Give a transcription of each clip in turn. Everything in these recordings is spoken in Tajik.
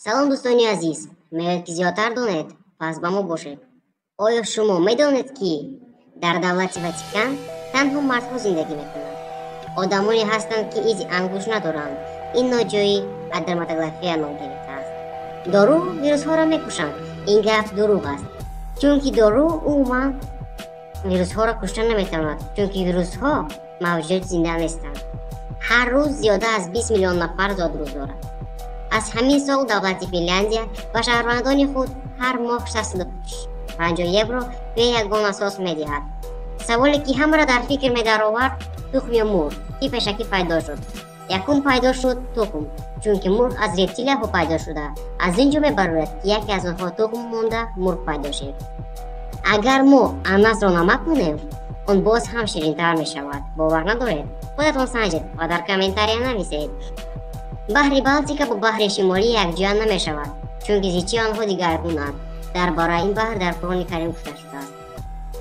Салом, дӯстони азиз! Меоед, ки зиёдтар донед? Пас ба мо бошед. Оё шумо медонед, ки дар давлати Ватикан танҳо мардҳо зиндагӣ мекунанд? Одамоне ҳастанд, ки изи ангушт надоранд. Ин ноҷоӣ адерматоглифия ном гирифтааст. Дору вирусҳоро мекушанд. Ин гап дурӯғ аст, чунки дору умуман вирусҳоро кушта наметавонад, чунки вирусҳо мавҷудоти зинда нестанд. Ҳар рӯз зиёда аз 20 миллион нафар зодрӯз дорад. Аз ҳамин сол давлати Финляндия ба шаҳрвандони худ ҳар моҳ 650 евро бе ягон асос медиҳад. Саволе, ки ҳамаро дар фикр медаровард: тухм ё мурғ, ки пешакӣ пайдо шуд? Якум пайдо шуд тухм, чунки мурғ аз рептилияҳо пайдо шуда. Аз ин ҷо мебарояд, ки яке аз онҳо тухм монда, мурғ пайдо шуд. Агар мо ананасро намак кунем, он боз ҳам ширинтар мешавад. Бовар надоред? Худатон санҷед ва дар комментария нависед. Баҳри Балтика бо баҳри Шимолӣ якҷоя намешавад, чунки зичии онҳо дигаргунанд. Дар бораи ин баҳр дар Қуръони Карим гуфта шудааст.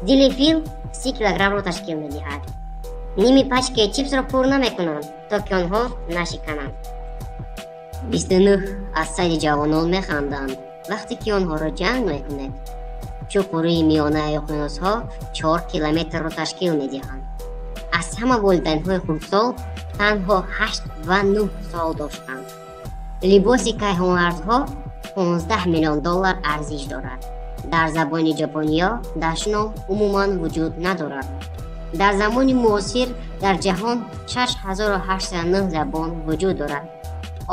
Дили фил 30 килограммро ташкил медиҳад. Ними пачкаи чипсро пур намекунанд, то ки онҳо нашикананд. 29 аз сади ҷавонон механданд, вақте ки онҳоро ҷанг мекунед. Чуқурии миёнаи уқёнусҳо 4 километрро ташкил медиҳанд. Аз ҳама волидайнҳои хурдсол танҳо 8 ва 9 сол доштанд. Либоси кайҳонвардҳо 15 миллион доллар арзиш дорад. Дар забони ҷопониё дашном умуман вуҷуд надорад. Дар замони муосир дар ҷаҳон 6809 забон вуҷуд дорад.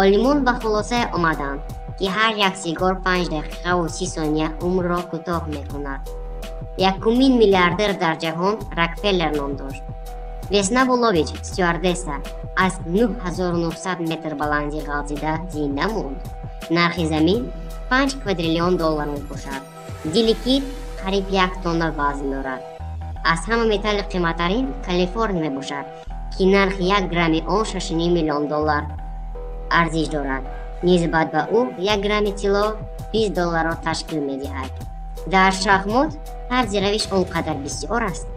Олимон ба хулосае омаданд, ки ҳар як сигор 5 дақиқаву 30 сония умрро кӯтоҳ мекунад. Якумин миллиардер дар ҷаҳон Рокфеллер ном дошт. Весна Вулович, стюардесса, аз 9900 метр баландӣ ғалтида зинда монд. Нархи замин 5 квадриллион доллар мебошад. Дили кит қариб як тонна вазн дорад. Аз ҳама металли қиматтарин Калифорния мебошад, ки нархи як грамми он 6,5 миллион доллар арзиш дорад. Нисбат ба ӯ як грамми тилло 20 долларро ташкил медиҳад. Дар шахмот тарзи равиш он қадар бисёр аст,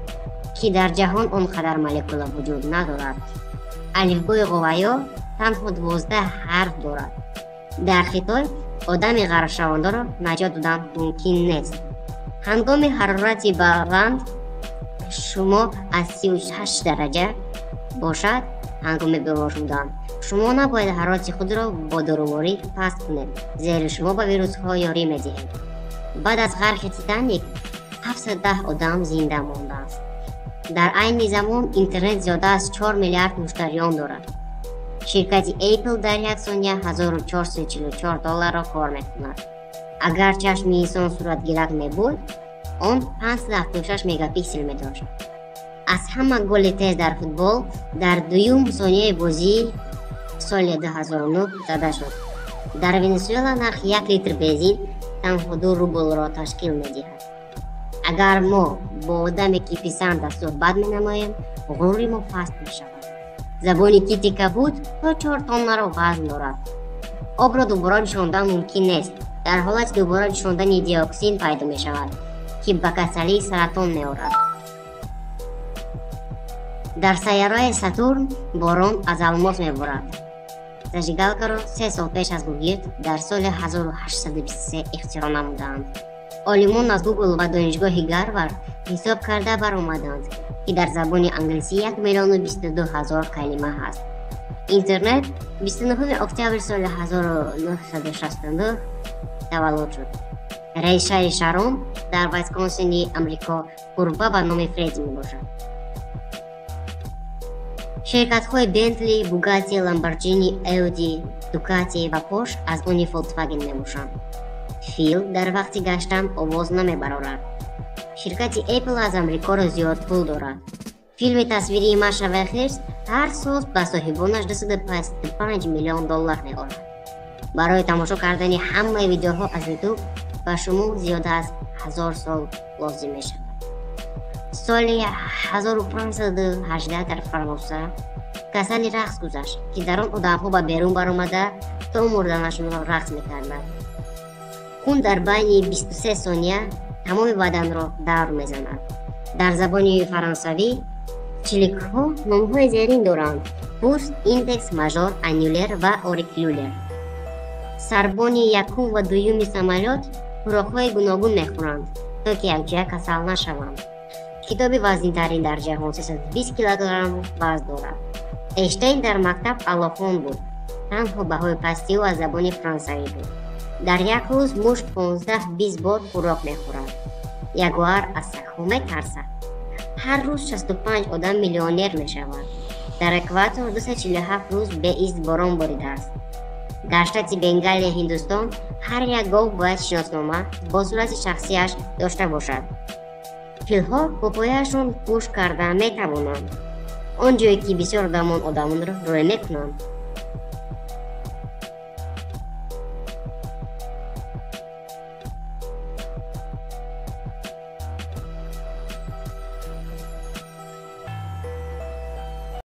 ки дар ҷаҳон он қадар молекула вуҷуд надорад. Алифбои ғовайё танҳо 12 ҳарф дорад. Дар Хитой одами ғарқшавандаро наҷот додан мумкин нест. Ҳангоми ҳарорати баланд шумо аз 38 дараҷа бошад, ҳангоми бемор шудан шумо набояд ҳарорати худро бо доруворӣ паст кунед, зеро шумо ба вирусҳо ёрӣ медиҳед. Баъд аз ғарқи Титаник 710 одам зинда мондааст. Дар айни замон интернет зиёда аз 4 миллиард муштариён дорад. Ширкати Apple дар як сония 1444 долларро кор мекунад. Агар чашми инсон суратгирак мебуд, он 576 мегапиксел медошт. Аз ҳама голи тез дар футбол дар дуюм сонияи бозии соли 2009 зада шуд. Дар Венесуэла нархи як литр бензин танҳо 2 рублро ташкил медиҳад. Агар мо бо одаме, ки писанд аст, суҳбат менамоем, ғурури мо паст мешавад. Забони кити кабуд то 4 тоннаро вазн дорад. Обро дубора ҷӯшондан мумкин нест. Дар ҳолати дубора ҷӯшондани диоксин пайдо мешавад, ки ба касалии саратон меорад. Дар сайёраи Сатурн борон аз алмос меборад. Зажигалкаро 3 сол пеш аз гугирд дар соли 1823 ихтироъ намуданд. Олимон аз Гугл ва донишгоҳи Гарвард ҳисоб карда баромаданд, ки дар забони англисӣ 1 миллиону 22 ҳазор калима ҳаст. Интернет 29 октябри соли 1969 таваллуд шуд. Решаи Шарон дар Висконсини Амрико гурба ба номи Фредди мебошад. Ширкатҳои Бентли, Бугатти, Ламборҷини, Ауди, Дукати ва Порш аз они Фольксваген мебошанд. Фил дар вақти гаштан овоз намебарорад. Ширкати Apple аз Амрикоро зиёд пул дорад. Филми тасвирии Маша ва хирс ҳар сол ба соҳибонаш 255 миллион доллар меорад. Барои тамошо кардани ҳамаи видеоҳо аз YouTube ба шумо зиёда аз 1000 сол лозим мешавад. Соли 1518 дар Фаронса касали рақс гузашт, ки дар он одамҳо ба берун баромада то мурданашонро рақс мекарданд. Хун дар байни 23 сония тамоми баданро давр мезанад. Дар забони фаронсавӣ чиликҳо номҳои зерин доранд: пӯст, индекс, мажор, анюлер ва орикулер. Сарбони якум ва дуюми самолёт хӯрокҳои гуногун мехӯранд, то ки якҷоя касал нашаванд. Китоби вазнинтарин дар ҷаҳон 320 килограмм вазн дорад. Эйнштейн дар мактаб аълохон буд. Танҳо баҳои пасти ӯ аз забони франсавӣ буд. Дар як рӯз муш 15-20 бор хӯрок мехӯрад. Ягуар аз сагҳо метарсад. Ҳар рӯз 65 одам миллионер мешавад. Дар экватор 247 рӯз беист борон боридааст. Дар штати Бенгалияи Ҳиндустон ҳар як гов бояд шиноснома бо сурати шахсиаш дошта бошад. Филҳо бо пояшон гӯш карда метавонанд. Он ҷое ки бисёр одамон одамонро рӯй мекунанд.